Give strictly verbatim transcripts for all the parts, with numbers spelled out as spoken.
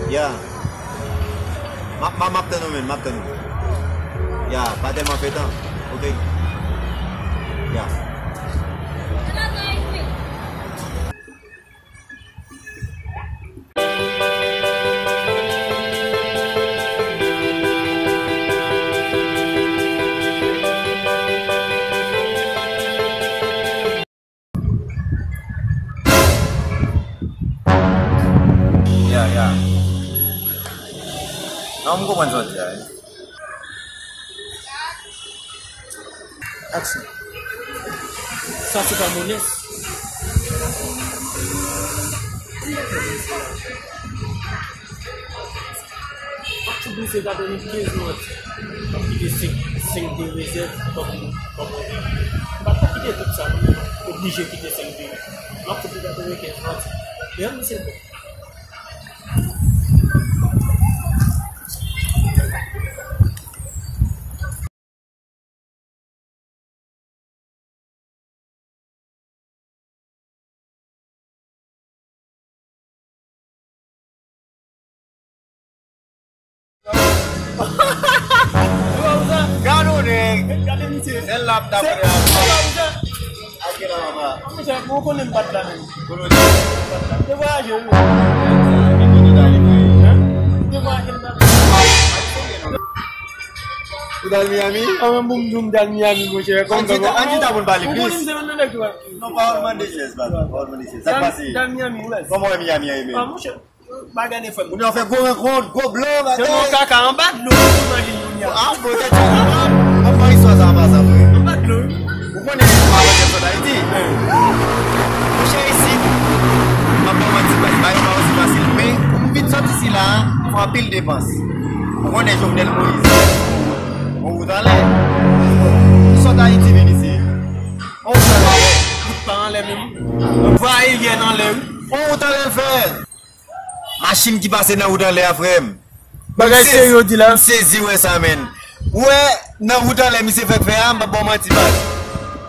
Ya. M ap, m ap, m ap tann ou, menn, m ap tann ou. Ya, pa tèlman fè tan. Ok. Ya. Ya, ya. Non, m konprann sa w di a, wi. Aksyon. Sa se pa Mones. M ap tou blize gade nou kenz minit. M ap kite senk, senk de rezèv kòm, kòm, m pa t kite tout sa, non. Oblije kite senk de. M ap tou blize gade nou kenz minit. Men misye bon. Gade w nèg. Gade misye. Sèl la ap tapre a. Ake la papa. Monchè, ou konnen m pa t la menm. Konnen w te. M te vwayaje wi. M te vwayaje m t al. Ou t al Miami? An, mwen pou m di w m t al Miami, monchè. Ann di ta, ann di ta pou n pale plis. Ou konnen m se yon nèg ki pa. Non, pa w mande jès, pa w mande jès. Sa k pase? M t al Miami, wè. Kòman w wè Miami an ye menm? Ah, monchè. Bagay de frè m. Moun yo fè gwo rankont, gwo blan, bagay. Se yon kaka anba dlo, ou imajine moun yo. Ah, bon, tèt sa, ah, m ap bay istwa sa an pasan, frè. Anba dlo, wi. Ou konnen, m ap fè sòt Ayiti. Monchè, isit, m ap ba w manti, bagay pa osi fasil. Men, pou m vin sòti sila, m fè anpil depans. Ou konnen Jovenel Moïse, on wout anlè. Sòt Ayiti vin isit. On wout anlè. Wout pa anlè menm. Vwa aeryèn anlè, wi. On wout anlè l fè. Machin ki pase nan wout anlè a, frè m. Bagay serye w di la. M sezi wè sa, menn. Ou wè, nan wout anlè misye fèk fè a, m p ap ba w manti, baz.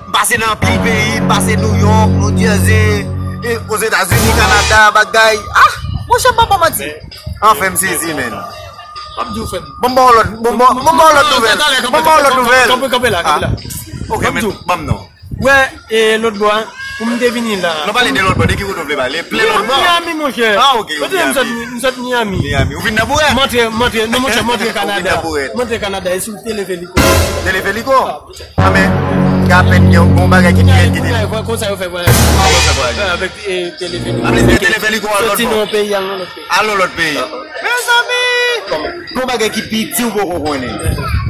M pase nan anpil peyi, m pase New York, New Jersey, e, Ozetazini, Kanada, bagay. Ah, monchè, m p ap ba w manti. Anfen, m sezi, menn. M ap di w, frè m. Bon, m ba w lòt, bon, bon, bon, m ba w lòt nouvèl. Bon, m ba w lòt nouvèl. Kanpe, kanpe la, kanpe la. Ah. Ok, men, ban m non. Wè, e, lòt bò a, pou m te vini la. Nou pale de lòt bò, de ki kote w vle pale? Plen lòt bò. Miami, monchè. Ah, ok, ok, Miami. Kote m sot, m sot Miami. Miami. Ou vin nan bourèt? M antre, m antre, non, monchè, m antre Kanada. Ou vin nan bourèt. M antre Kanada, e sou telefeliko. Telefeliko? Ah, monchè. Ah, men, gen apèn gen yon bagay ki pi rèd ki te. Konsa yo fè vwayaj. Konsa yo fè vwayaj. Avèk, e, telefeliko. Avèk telefeliko, al lòt bò. Soti nan yon peyi, al nan lòt peyi. Al nan lòt peyi. Mezanmi! Gon bagay ki pi di ou poko konnen.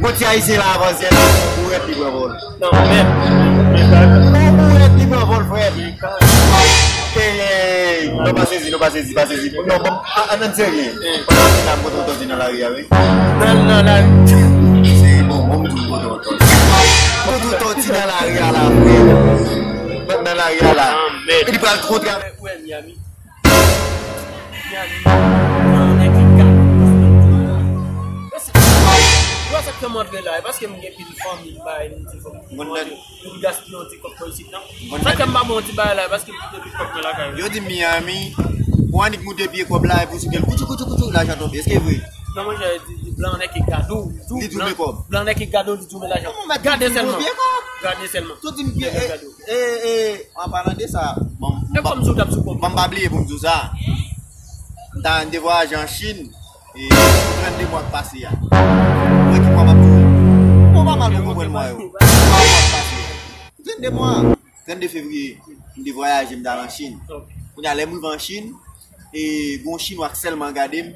Gon ti ayisyen la avanse la, ou rèd li pran vòl. Non, men, men pa. Ou rèd li pran vòl, frè. Ey, ey, non, pa sezi, non, pa sezi, pa sezi. Non, bon, a, a, ann serye. Pandan se la, m kontan tòti nan lari a, wi. Nan, nan lari. Se bon, bon, m tou kontan tòti. M tou tòti nan lari a la, frè. Nan, nan lari a la. Ah, men. Li pral twò travay. Wè, Miami. Miami. Nan nèg ki gade. Wè sa k fè m antre la, e paske m gen pil fanmi, bay, m di fò m. Pou m gaspiye yon ti kòb pou isit nan. Sa k fè m pa bon ti bagay la, paske m kite tout kòb mwen lakay. Yo di Miami, pou annik moute pye kòb la, epi w souke l, koutchou, koutchou, koutchou, lajan tonbe. Èske vre? Non, monchè, di, di blan nèg ki gade w, li di w blan nèg ki gade w, li di w men lajan. Gade sèlman. Gade sèlman. Tout di m pye, e, e, e, an palan de sa, bon, m pa bliye pou m di w sa. M ta, m te vwayaje an Chin. E, pou trannde mwa k pase a. Mwen ki mwa m ap di w. Bon, pa mal pou konprann mwa yo. Trannde mwa k pase a. Trannde mwa. Trannde fevriye. M te vwayaje, m t al an Chin. Kounye a, lè m rive an Chin, e, gon Chinwa k sèlman gade m,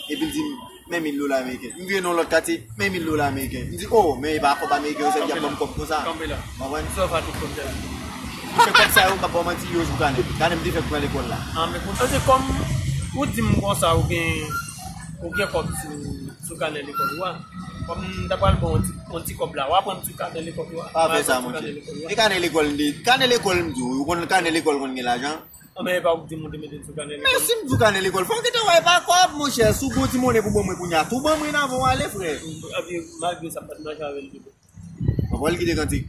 epi l di m, "Men mil dola ameriken." M vire nan yon lòt katye, "Men mil dola ameriken." M di, "O, men e pa kòb ameriken yo sèvi ap ban m kòb konsa." Kanpe la. Konprann? Sa w fè tout kòb sa yo? Monchè, kòb sa yo, m p ap ba w manti, yo jou kanè. Kanè m te fèk pran lekòl la. Ah, men konsa, se kòm ou di m konsa, ou gen, ou gen kòb sou, sou kanè lekòl ou a. Kòm m ta pral ba w yon ti, yon ti kòb la, w a pran sou kanè lekòl ou a. Pa fè sa, monchè. E kanè lekòl m te, kanè lekòl m di w, ou konn kanè lekòl konn gen lajan? Anben, e pa ou ki di m ou te mete l sou kanè lekòl. Men si m di w kanè lekòl, fò w gentan wè e pa kòb, monchè. Si w gon ti monnen pou ban mwen kounye a, tou ban mwen avan w ale, frè. Epi, malgre sa, m pa t mache avè l tou. Anvan l kite kantik.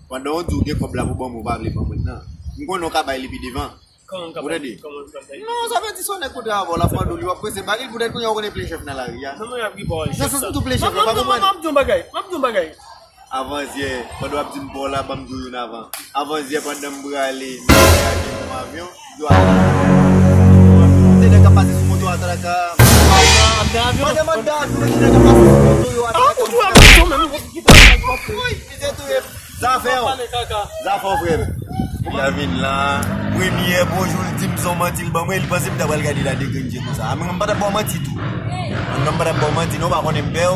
Pandan w di w gen kòb la pou ban mwen, ou pa vle ban mwen nan. M konnen w ka bay li pi devan. Ou tande? Non, sa vle di se yon nèg kontre avè w, l ap mande w li, w ap prese bagay, poutèt kounye a w konnen plen chèf nan lari a. Nan sans m tou plen chèf la, w pa konprann? M ap di yon bagay, m ap di yon bagay. Avanzyè, pandan w ap di m pa w la, ban m di w youn avan. Avanzyè, pandan m prale nan vwayaje nan yon avyon, yo ap. Se nèg k ap pase sou moto a traka. Pandan m anndan avyon, se nèg k ap pase sou moto yo a traka. Wi, misye touye m. Zafè w. Zafè w, frè m. Kounye a vin la, premyè bonjou l di m se yon manti l ban mwen, li panse m ta pral gade l a de grenn je konsa. A mwen menm m pa t ap ba w manti tou. Mwen menm m pa t ap ba w manti non, w pa konnen m pè w.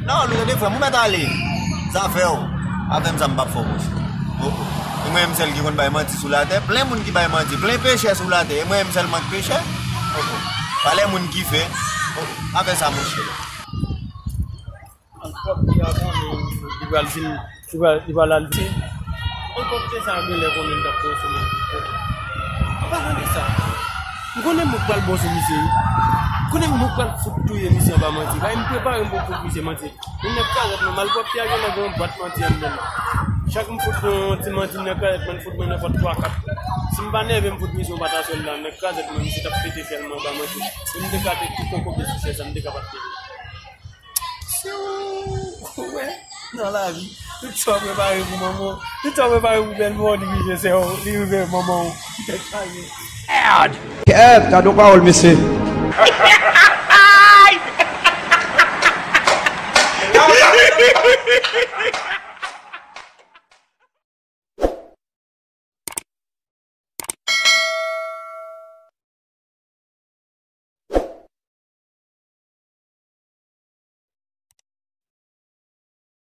Non, nou tande frè m, ou mèt ale. Zafè w. Afè m sa m p ap fè w monchè. Oh, oh. E mwen menm sèl ki konn bay manti sou latè, plen moun ki bay manti, plen pechè sou latè, e mwen menm sèlman k pechè. Oh, oh. Valè moun ki fè. Oh, oh. Afè sa monchè. Anpòt ki a konnen li pral vin, li pral, li pral al vin. Anpòt ke sa genlè konnen m t ap konsome. Apa tande sa. M konnen m pral bon sou misye wi. M konnen m pral fout touye misye anba manti. Bay m prepare m pou fout misye manti. Yon nèg kazèk mwen, malpwòpte a genlè gen yon bwat manti anndan l. Chak m fout yon ti manti nèg kazèk mwen, fout mwen nenpòt twa kat. Si m pa nève m fout misye yon pataswèl la, nèg kazèk mwen, misye t ap pete fyèl mwen anba manti. Si m te ka te tou kokobe sou chèz la, m te ka pa t pete. Si w wè nan lavi, tout sa w prepare pou manman w, tout sa w prepare pou bèlmè w, li rive sè w, li rive manman w. Tèt chaje. Kèt, gade yon pawòl, mesye.